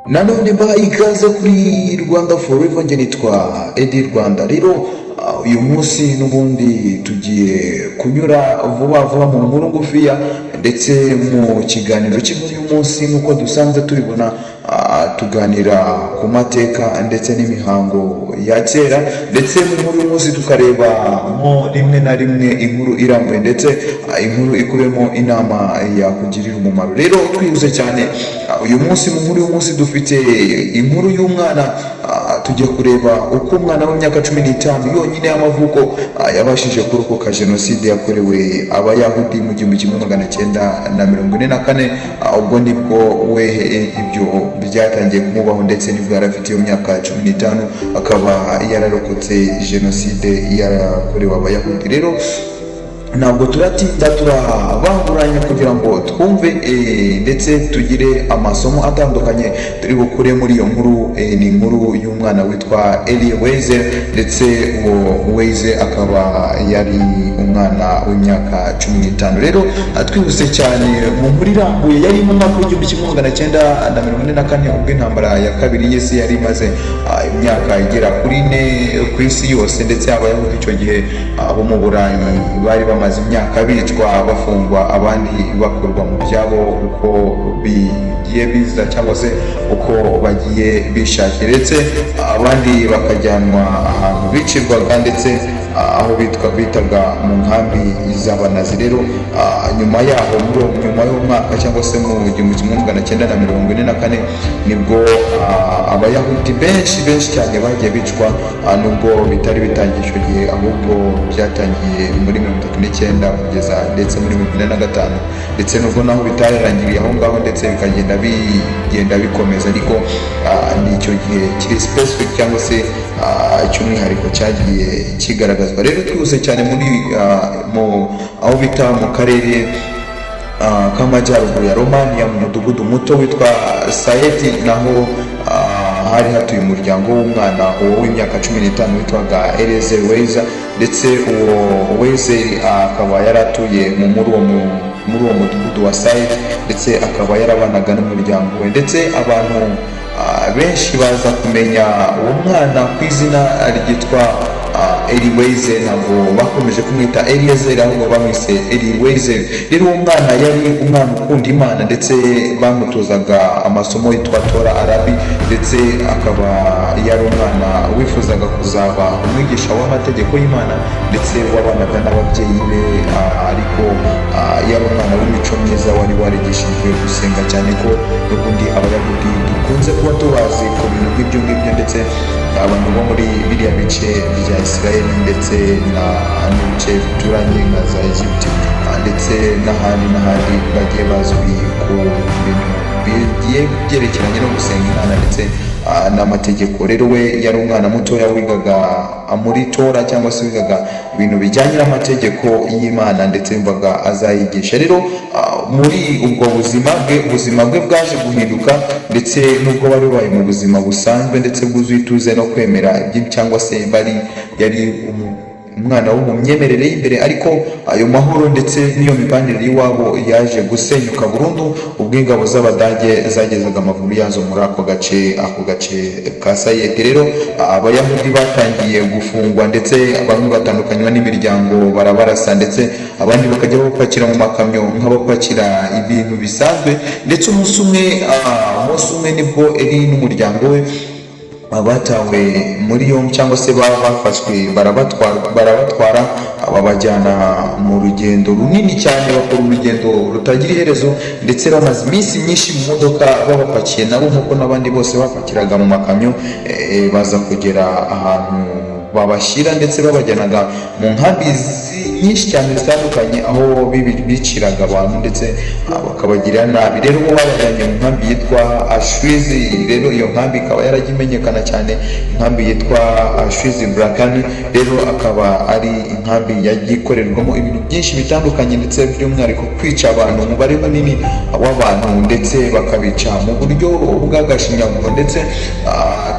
Nanone mbahaye ikaze kuri Rwanda Forever, njye nitwa Edi Rwanda. Rero uyu munsi n'ubundi tugiye kunyura vuba vuba mu nkuru ngufiya ndetse mu kiganiro cy'inkuru y'umunsi. Nk'uko dusanzwe tubibona, tuganira ku mateka ndetse n'imihango ya kera, ndetse mu nkuru y'umunsi tukareba mo rimwe na rimwe inkuru irambuye ndetse inkuru ikubiyemo inama yakugirira umumaro. Rero twihuse cyane, uyu munsi mu nkuru y'umunsi dufite inkuru y'umwana. Tujya kureba uko umwana w'imyaka 15 yonyine y'amavuko yabashije kurokoka jenoside yakorewe Abayahudi mu 1944. Ubwo nibwo we ibyo byatangiye kumubaho, ndetse nibwo yari afite iyo myaka 15, akaba yararokotse jenoside yakorewe Abayahudi. Rero ntabwo turatinda, turabanguranya kugira ngo twumve ndetse tugire amasomo atandukanye turi bukure muri iyo nkuru. Ni inkuru y'umwana witwa Elie Wiesel, ndetse uwo Wiesel akaba yari umwana w'imyaka 15. Rero twihuse cyane mu nkuru irambuye, yari mu mwaka w'1944, ubwo intambara ya kabiri y'isi yari imaze imyaka igera kuri 4 ku isi yose, ndetse Abayahudi icyo gihe bo mu Burayi bari bamaze imyaka bicwa, bafungwa, abandi bakurwa mu byabo uko bigiye biza cyangwa se uko bagiye bishakira, ndetse abandi bakajyanwa ahantu bicirwaga, ndetse aho bitwa bitaga mu nkambi z'Abanazi. Rero nyuma yaho, nyuma y'umwaka cyangwa se mu 1944, nibwo Abayahudi benshi benshi cyane bagiye bicwa, nubwo bitari bitangiye icyo gihe, ahubwo byatangiye muri 39 kugeza ndetse muri 45, ndetse nubwo naho bitararangiriye aho ngaho, ndetse bikagenda bigenda bikomeza, ariko ni icyo gihe kiri specific cyangwa se cy'umwihariko cyagiye kigaragazwa. Rero twihuse cyane muri mu aho bita mu karere k'amajyaruguru ya Romania, mu mudugudu muto witwa Sayeti, naho hari hatuye umuryango w'umwana uwo w'imyaka 15 witwaga Eliezer Wiesel. Ndetse uwo Wiesel akaba yaratuye muri uwo mudugudu wa Sayeti, ndetse akaba yarabanaga n'umuryango we. Ndetse abantu benshi baza kumenya uwo mwana ku izina ryitwa Elie Wiesel. Ntabwo bakomeje kumwita Eliezer, ahubwo bamwise Elie Wiesel. Rero uwo mwana yari umwana ukunda Imana, ndetse bamutozaga amasomo yitwa Tora Arabi, ndetse akaba yari umwana wifuzaga kuzaba umwigisha w'amategeko y'Imana, ndetse wabanaga n'ababyeyi be, ariko yari umwana w'imico myiza wari warigishijwe gusenga cyane, ko n'ubundi Abayahudi dukunze kuba tubazi ku bintu nk'ibyo ngibyo, ndetse abantu bo muri biriya bice bya Israel ndetse na n'ibice bituranye nka za Egypt, ndetse n'ahandi n'ahandi bagiye bazwi ku bintu bigiye byerekeranye no gusenga Imana ndetse n'amategeko. Rero we yari umwana mutoya wigaga muri Tora cyangwa se wigaga ibintu bijyanye n'amategeko y'Imana, ndetse yumvaga azayigisha. Rero muri ubwo buzima bwe, ubuzima bwe bwaje guhinduka, ndetse nubwo bari babaye mu buzima busanzwe ndetse bwuzuye ituze no kwemera cyangwa se bari yari umwana wo mu myemerere y'imbere, ariko ayo mahoro ndetse n'iyo mibanire y'iwabo yaje gusenyuka burundu ubwo ingabo z'Abadage zagezaga amaguru yazo muri ako gace ka Sayeti. Rero Abayahudi batangiye gufungwa, ndetse bamwe batandukanywa n'imiryango, barabarasa, ndetse abandi bakajya babapakira mu makamyo nk'abapakira ibintu bisanzwe. Ndetse umunsi umwe nibwo Eli n'umuryango we batawe muri yombi cyangwa se bafashwe, barabatwara, babajyana mu rugendo runini cyane, bakora urugendo rutagira iherezo, ndetse bamaze iminsi myinshi mu modoka babapakiye nabo nk'uko n'abandi bose bapakiraga mu makamyo, baza kugera ahantu babashyira, ndetse babajyanaga mu nkambi nyinshi cyane zitandukanye aho biciraga abantu ndetse bakabagirira nabi. Rero bo babajyanye mu nkambi yitwa Auschwitz. Rero iyo nkambi ikaba yaragiye imenyekana cyane, inkambi yitwa Auschwitz Birkenau. Rero akaba ari inkambi yagiye ikorerwamo ibintu byinshi bitandukanye, ndetse by'umwihariko kwica abantu, umubare munini w'abantu, ndetse bakabica mu buryo bw'agashinyaguro. Ndetse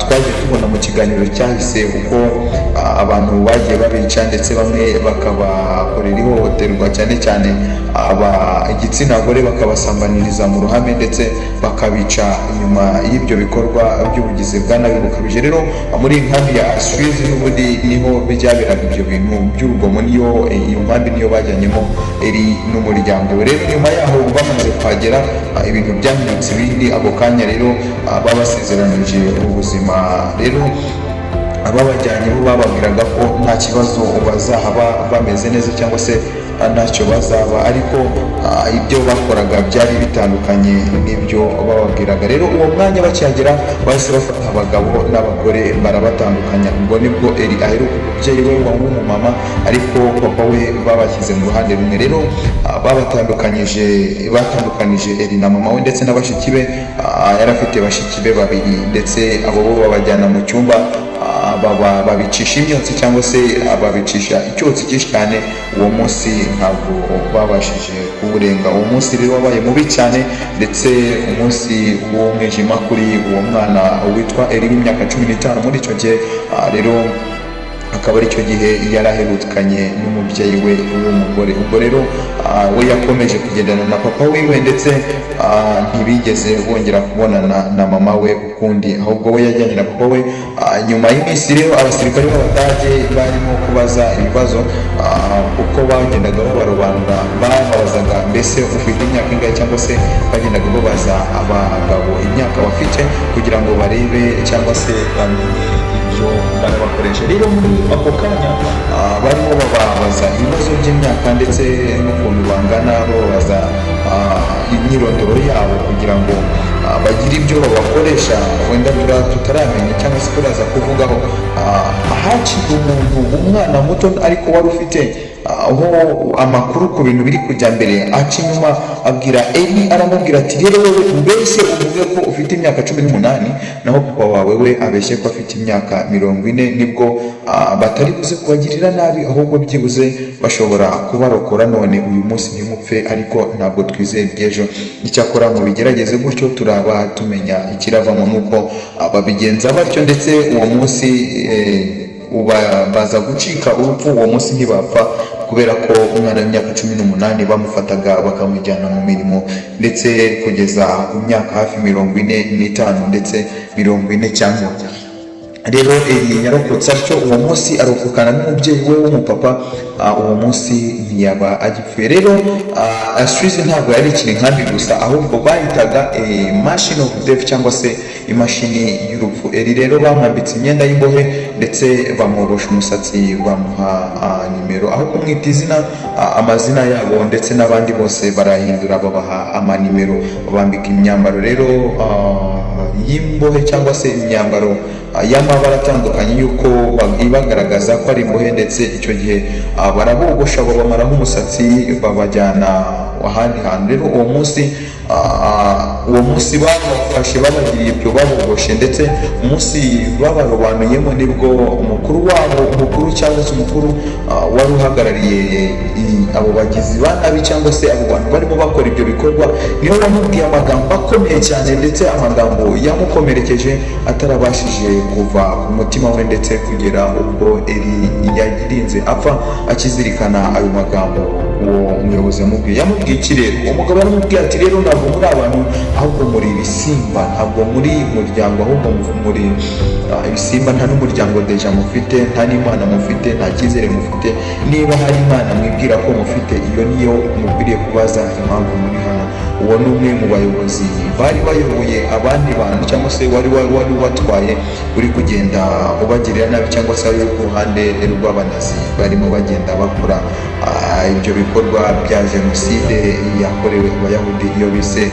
twagiye tubona mu kiganiro cyahise uko abantu bagiye babica, ndetse bamwe bakabakorera ihohoterwa, cyane cyane aba igitsina gore, bakabasambaniriza mu ruhame, ndetse bakabica inyuma y'ibyo bikorwa by'ubugizi bwa nabi bukabije. Rero muri iyi nkambi ya Auschwitz n'ubundi niho byaberaga ibyo bintu by'urugomo. Niyo iyo nkambi niyo bajyanyemo Eri n'umuryango we. Rero nyuma yaho bamaze kuhagera, ibintu byahindutse ibindi ako kanya. Rero babasezeranije ubuzima. Rero ababajyanye bo bababwiraga ko nta kibazo, bazahaba bameze neza cyangwa se ntacyo bazaba, ariko ibyo bakoraga byari bitandukanye n'ibyo bababwiraga. Rero uwo mwanya bakihagera bahise bafata abagabo n'abagore barabatandukanya. Ubwo nibwo Eri aheruka umubyeyi we w'umumama, ariko papa we babashyize mu ruhande rumwe. Rero babatandukanyije, batandukanije Eri na mama we ndetse na bashiki be. Yari afite bashiki be babiri, ndetse abo bo babajyana mu cyumba, baba babicisha imyotsi cyangwa se babicisha icyotsi cyinshi cyane. Uwo munsi ntabwo babashije kuwurenga. Uwo munsi rero wabaye mubi cyane, ndetse umunsi w'umwijima kuri uwo mwana witwa Eri w'imyaka 15 muri icyo gihe. Rero akaba ari cyo gihe yari aherukanye n'umubyeyi we w'umugore. Ubwo rero we yakomeje kugendana na papa wiwe, ndetse ntibigeze bongera kubonana na mama we ukundi, ahubwo we yajyanye na papa we. Nyuma y'iminsi rero abasirikare b'Abadage barimo kubaza ibibazo, uko bagendaga babarobanura, bababazaga: "Mbese ufite imyaka ingahe?" Cyangwa se bagendaga babaza abagabo imyaka bafite kugira ngo barebe cyangwa se bamenye ibyo barabakoresha. Rero muri ako kanya barimo bababaza ibibazo by'imyaka ndetse n'ukuntu bangana, bababaza imyirondoro yabo kugira ngo bagire ibyo babakoresha wenda tutaramenya cyangwa se turaza kuvugaho. Haciye umuntu, umwana muto ariko wari ufite aho amakuru ku bintu biri kujya mbere, aca inyuma abwira Eri, aramubwira ati: "Rero wowe ubeshye uvuge ko ufite imyaka 18, naho papa wawe we abeshye ko afite imyaka 40, nibwo batari buze kubagirira nabi, ahubwo byibuze bashobora kubarokora. None uyu munsi ntimupfe, ariko ntabwo twizeye iby'ejo. Icyakora mubigerageze gutyo, turaba tumenya ikiravamo." Nuko babigenza batyo, ndetse uwo munsi baza gucika urupfu. Uwo munsi ntibapfa, kubera ko umwana w'imyaka 18 bamufataga bakamujyana mu mirimo ndetse kugeza ku myaka hafi 45, ndetse 40 cyangwa. Rero Eri yarokotse atyo uwo munsi, arokokana n'umubyeyi we w'umupapa. Uwo munsi ntiyaba agipfuye. Rero Auschwitz ntabwo yari ikiri inkambi gusa, ahubwo bayitaga machine of death cyangwa se imashini y'urupfu. Eri rero bamwambitse imyenda y'imbohe, ndetse bamwogosha umusatsi, bamuha nimero aho kumwita izina, amazina yabo ndetse n'abandi bose barahindura, babaha amanimero, babambika imyambaro rero y'imbohe cyangwa se imyambaro y'amabara atandukanye y'uko ibagaragaza ko ari imbohe. Ndetse icyo gihe barabogosha, babamaraho umusatsi, babajyana ahandi hantu. Rero uwo munsi babafashe, babagiriye ibyo, babogoshe, ndetse umunsi babarobanuyemo, nibwo umukuru wabo, umukuru cyangwa se umukuru wari uhagarariye abo bagizi ba nabi cyangwa se abo bantu barimo bakora ibyo bikorwa, niwe wamubwiye amagambo akomeye cyane, ndetse amagambo yamukomerekeje atarabashije kuva ku mutima we, ndetse kugera ubwo Eri yagirinze apfa akizirikana ayo magambo uwo muyobozi yamubwiye. Yamubwiye iki rero? Uwo mugabo yaramubwiye ati: "Rero ntabwo muri abantu, ahubwo muri ibisimba. Ntabwo muri muryango, ahubwo muri ibisimba. Nta n'umuryango déjà mufite, nta n'Imana mufite, nta cyizere mufite. Niba hari Imana mwibwira ko mufite, iyo niyo mukwiriye kubaza impamvu muri hano." Uwo ni umwe mu bayobozi bari bayoboye abandi bantu, cyangwa se wari watwaye, uri kugenda ubagirira nabi, cyangwa se ari ku ruhande rw'Abanazi barimo bagenda bakora ibyo bikorwa bya jenoside yakorewe Abayahudi, iyo bise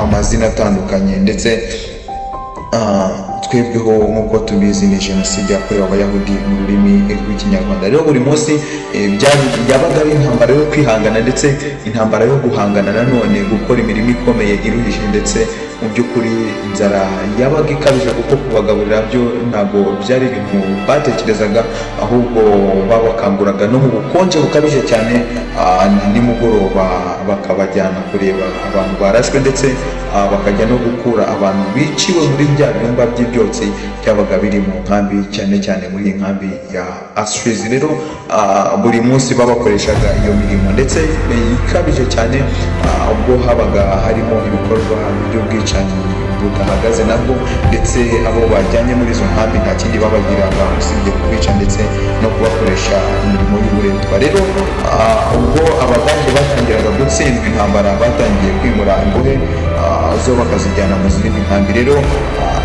amazina atandukanye. Ndetse twebweho nk'uko tubizi ni jenoside yakorewe Abayahudi mu rurimi rw'Ikinyarwanda. Rero buri munsi yabaga ari intambara yo kwihangana, ndetse intambara yo guhangana nanone, gukora imirimo ikomeye iruhije, ndetse Mu by'ukuri inzara yabaga ikabije, kuko kubagaburira byo ntabwo byari ibintu batekerezaga, ahubwo babakanguraga no mu bukonje bukabije cyane, nimugoroba bakabajyana kureba abantu barashwe, ndetse bakajya no gukura abantu biciwe muri bya byumba by'ibyotsi byabaga biri mu nkambi, cyane cyane muri iyi nkambi ya Auschwitz. Rero buri munsi babakoreshaga iyo mirimo ndetse ikabije cyane, ubwo habaga harimo ibikorwa by'ubwicanyi budahagaze nabwo, ndetse abo bajyanye muri izo nkambi nta kindi babagiraga usibye kubica ndetse no kubakoresha imirimo y'uburetwa. Rero ubwo Abadage batangiraga gutsindwa intambara, batangiye kwimura imbohe, zo bakazijyana mu zindi nkambi. Rero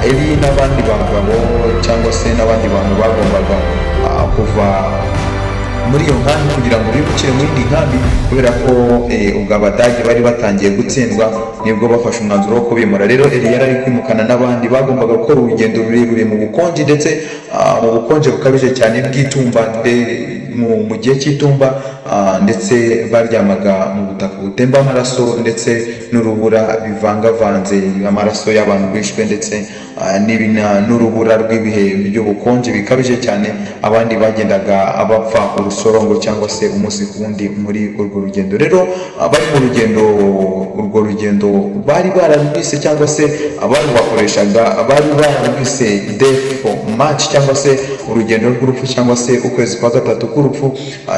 Eli n'abandi bagabo cyangwa se n'abandi bantu bagombaga kuva muri iyo nkambi kugira ngo bimukire mu yindi nkambi, kubera ko ubwo Abadage bari batangiye gutsindwa, nibwo bafashe umwanzuro wo kubimura. Rero Eli yari ari kwimukana n'abandi, bagombaga gukora urugendo rurerure mu bukonje, ndetse mu bukonje bukabije cyane bw'itumba, mu gihe cy'itumba, ndetse baryamaga mu butaka butemba amaraso ndetse n'urubura bivangavanze, amaraso y'abantu bishwe ndetse n'urubura rw'ibihe by'ubukonje bikabije cyane. Abandi bagendaga bapfa urusorongo cyangwa se umunsi ku wundi muri urwo rugendo. Rero bari mu rugendo, urwo rugendo bari bararwise, cyangwa se abarubakoreshaga bari bararwise Death March, cyangwa se urugendo rw'urupfu, cyangwa se ukwezi kwa gatatu k'urupfu,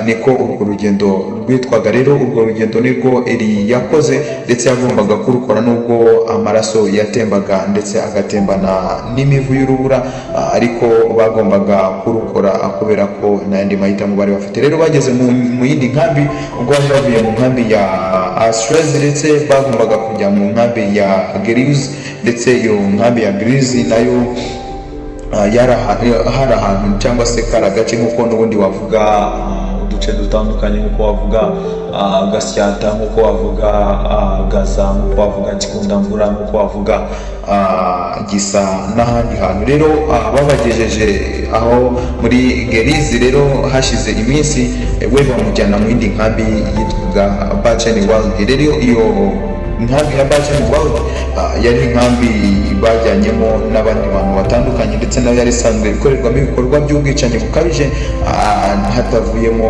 niko urwo rugendo rwitwaga. Rero urwo rugendo nirwo Eli yakoze, ndetse yagombaga kurukora nubwo amaraso yatembaga ndetse agatembana n'imivu y'urubura, ariko bagombaga kurukora kubera ko nta yandi mahitamo bari bafite. Rero bageze mu yindi nkambi, ubwo bari bavuye mu nkambi ya Auschwitz ndetse bagombaga kujya mu nkambi ya Gurs. Ndetse iyo nkambi ya Gurs nayo hari ahantu cyangwa se kari agace nk'uko n'ubundi wavuga uduce dutandukanye, nk'uko wavuga Gasyata, nk'uko wavuga Gaza, nk'uko wavuga Gikundamvura, nk'uko wavuga Gisa n'ahandi hantu. Rero babagejeje aho muri Gurs. Rero hashize iminsi, we bamujyana mu yindi nkambi yitwaga Buchenwald. Rero iyo inkambi ya Buchenwald yari inkambi bajyanyemo n'abandi bantu batandukanye, ndetse nayo yari isanzwe ikorerwamo ibikorwa by'ubwicanyi bukabije, hatavuyemo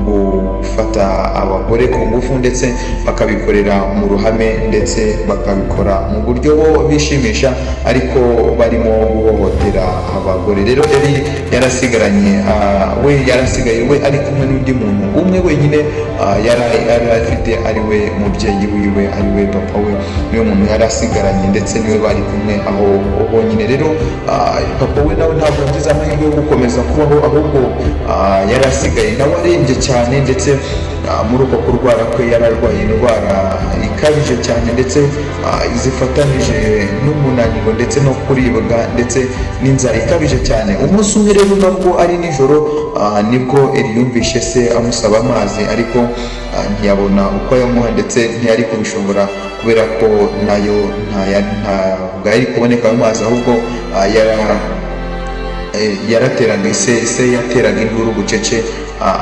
gufata abagore ku ngufu, ndetse bakabikorera mu ruhame, ndetse bakabikora mu buryo bo bishimisha, ariko barimo guhohotera abagore. Rero Eli yarasigaranye, we yarasigaye we ari kumwe n'undi muntu umwe wenyine yari afite, ari we mubyeyi wiwe, ari we papa we. Niwe muntu yari asigaranye, ndetse niwe bari kumwe aho bonyine. Rero papa we nawe ntabwo yagize amahirwe yo gukomeza kubaho, ahubwo yari asigaye nawe arembye cyane, ndetse muri uko kurwara kwe yari arwaye indwara ikabije cyane, ndetse zifatanije n'umunaniro ndetse no kuribwa ndetse n'inzara ikabije cyane. Umunsi umwe rero nabwo ari nijoro, nibwo Eli yumvishe se amusaba amazi, ariko ntiyabona uko ayamuha, ndetse ntiyari kubishobora kubera ko nayo ntabwo yari kuboneka ayo mazi, ahubwo yarateraga ise yateraga induru bucece,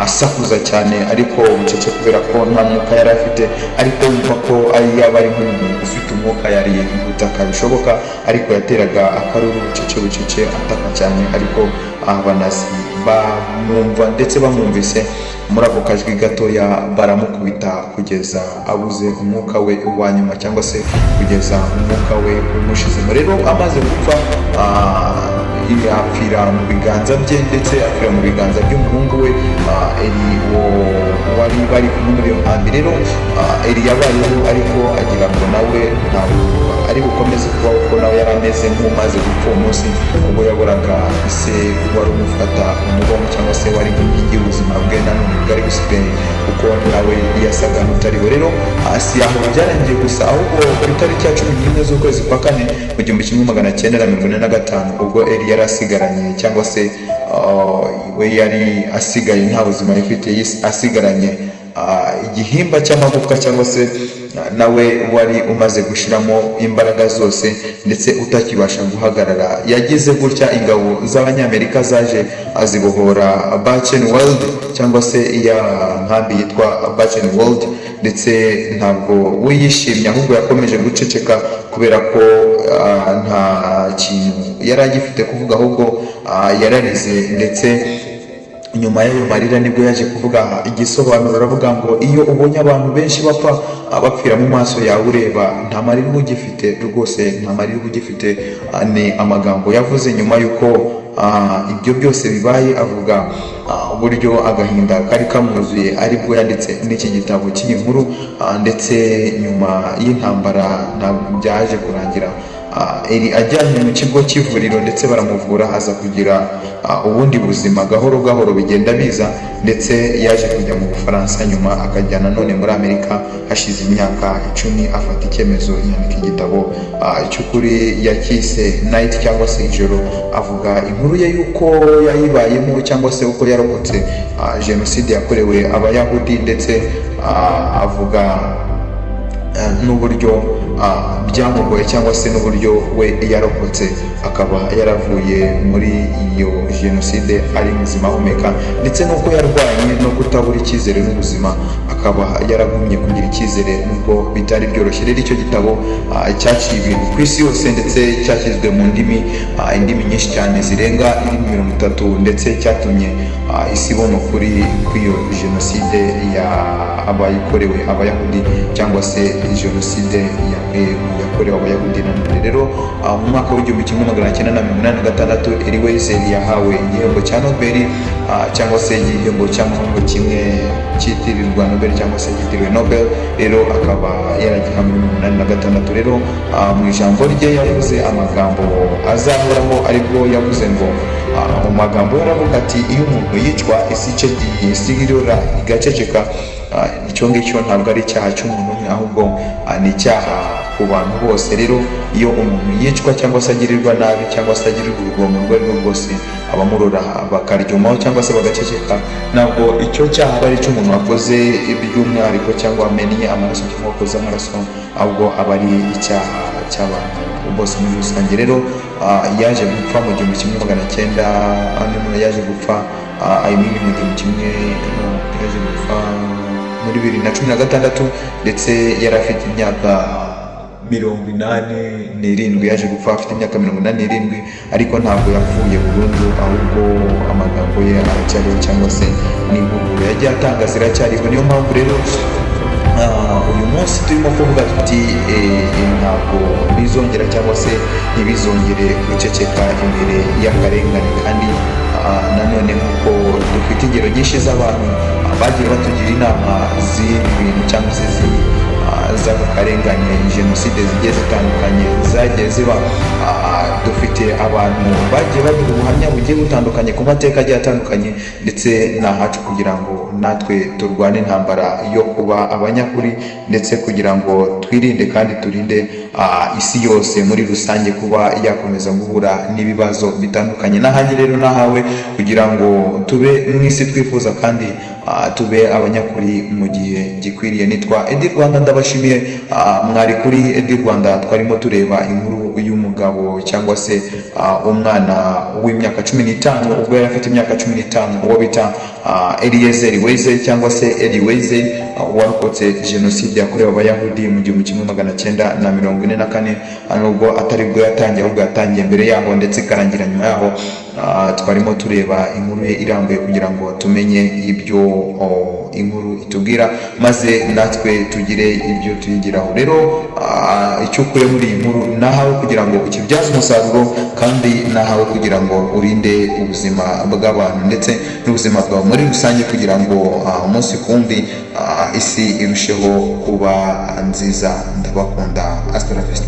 asakuza cyane, ariko bucece kubera ko nta mwuka yari afite. Ariko yumva ko ari yaba ari nk'umuntu ufite umwuka yari gutaka bishoboka, ariko yateraga akaruru bucece bucece, ataka cyane, ariko Abanazi bamwumva, ndetse bamwumvise muri ako kajwi gatoya baramukubita kugeza abuze umwuka we wa nyuma, cyangwa se kugeza umwuka we umushizemo. Rero amaze gupfa, apfira mu biganza bye, ndetse apfira mu biganza by'umuhungu we Eli, uwo wari bari kumwe muri iyo nkambi. Rero Eli yabayeho, ariko agira ngo nawe ntabwo ari bukomeze kubaho, kuko nawe yari ameze nk'umaze gupfa uwo munsi, ubwo yaboraga ise wari umufata umugongo, cyangwa se wari nk'inkingi y'ubuzima bwe, nanone bwari busigaye, kuko nawe yasaga n'utariwe. Rero si aho byarangiye gusa, ahubwo ku itariki ya 11 z'ukwezi kwa kane mu 1945, ubwo Eli yari asigaranye, cyangwa se we yari asigaye nta buzima yifite, asigaranye igihimba cy'amagufwa, cyangwa se nawe wari umaze gushyiramo imbaraga zose ndetse utakibasha guhagarara. Yagize gutya, ingabo z'Abanyamerika zaje azibohora Buchenwald, cyangwa se iya nkambi yitwa Buchenwald, ndetse ntabwo we yishimye, ahubwo yakomeje guceceka kubera ko nta kintu yari agifite kuvuga, ahubwo yararize. Ndetse nyuma y'ayo marira nibwo yaje kuvuga igisobanuro, aravuga ngo: "Iyo ubonye abantu benshi bapfa, bapfira mu maso yawe ureba, nta marira uba ugifite rwose, nta marira uba ugifite." Ni amagambo yavuze nyuma y'uko ibyo byose bibaye, avuga uburyo agahinda kari kamwuzuye, aribwo yanditse n'iki gitabo cy'iyi nkuru. Ndetse nyuma y'intambara ntabwo byaje kurangira Eri ajyanywe mu kigo cy'ivuriro, ndetse baramuvura, aza kugira ubundi buzima, gahoro gahoro bigenda biza. Ndetse yaje kujya mu Bufaransa, nyuma akajya nanone muri Amerika. Hashize imyaka 10 afata icyemezo, yandika igitabo cy'ukuri yakise Night, cyangwa se Ijoro, avuga inkuru ye y'uko yayibayemo, cyangwa se uko yarokotse jenoside yakorewe Abayahudi, ndetse avuga n'uburyo byamugoye, cyangwa se n'uburyo we yarokotse, akaba yaravuye muri iyo jenoside ari muzima ahumeka, ndetse n'uko yarwanye no kutabura icyizere n'ubuzima, akaba yaragumye kugira icyizere nubwo bitari byoroshye. Rero icyo gitabo cyaciye ibintu ku isi yose, ndetse cyashyizwe mu ndimi, indimi nyinshi cyane zirenga indimi 30, ndetse cyatumye isi ibona ukuri kw'iyo jenoside abayikorewe Abayahudi, cyangwa se jenoside yakorewe Abayahudi. Nanone rero mu mwaka w'1986 Elie Wiesel yahawe igihembo cya Nobel, cyangwa se igihembo cy'amahoro kimwe cyitirirwa Nobel, cyangwa se cyitiriwe Nobel. Rero akaba yaragihawe muri 86. Rero mu ijambo rye yavuze amagambo azahoraho, aribwo yavuze ngo, mu magambo ye aravuga ati: "Iyo umuntu yicwa, isi isi irora igaceceka, icyo ngicyo ntabwo ari icyaha cy'umuntu umwe, ahubwo ni icyaha ku bantu bose." Rero iyo umuntu yicwa, cyangwa se agirirwa nabi, cyangwa se agirirwa urugomo urwo ari rwo rwose, abamurora bakaryumaho cyangwa se bagaceceka, ntabwo icyo cyaha aba ari icy'umuntu wakoze by'umwihariko, cyangwa wamennye amaraso, cyangwa wakoze amaraso, ahubwo aba ari icyaha cy'abantu bose muri rusange. Rero yaje gupfa mu 1900, yaje gupfa, I mean, mu gihumbi kimwe, no, yaje gupfa muri 2016, ndetse yari afite imyaka 87. Yaje gupfa afite imyaka 87, ariko ntabwo yapfuye burundu, ahubwo amagambo ye aracyariho, cyangwa se n'impuguro yagiye atanga ziracyariho. Niyo mpamvu rero uyu munsi turimo kuvuga tuti ntabwo bizongera, cyangwa se ntibizongere guceceka imbere y'akarengane. Kandi nanone nk'uko dufite ingero nyinshi z'abantu bagiye batugira inama z'ibi bintu, cyangwa se z'aka karengane, jenoside zigiye zitandukanye zagiye ziba, dufite abantu bagiye baduha ubuhamya bugiye butandukanye ku mateka agiye atandukanye. Ndetse ni ahacu kugira ngo natwe turwane intambara yo kuba abanyakuri, ndetse kugira ngo twirinde kandi turinde isi yose muri rusange kuba yakomeza guhura n'ibibazo bitandukanye. N'ahanjye rero nahawe kugira ngo tube mu isi twifuza, kandi tube abanyakuri mu gihe gikwiriye. Nitwa Edi Rwanda, ndabashimiye. Mwari kuri Edi Rwanda, twarimo tureba inkuru y'umugabo, cyangwa se umwana w'imyaka 15, ubwo yari afite imyaka 15, uwo bita Eliezer Wiesel, cyangwa se Elie Wiesel, warokotse jenoside yakorewe Abayahudi mu 1944, nubwo atari bwo yatangiye, ahubwo yatangiye mbere yaho ndetse ikarangira nyuma yaho. Twarimo tureba inkuru ye irambuye kugira ngo tumenye ibyo inkuru itubwira, maze natwe tugire ibyo tuyigiraho. Rero icyo ukuye muri iyi nkuru nahawe kugira ngo ukibyaze umusaruro, kandi nahawe kugira ngo urinde ubuzima bw'abantu ndetse n'ubuzima bwawe muri rusange, kugira ngo umunsi ku wundi isi irusheho kuba nziza. Ndabakunda, hasta la vista.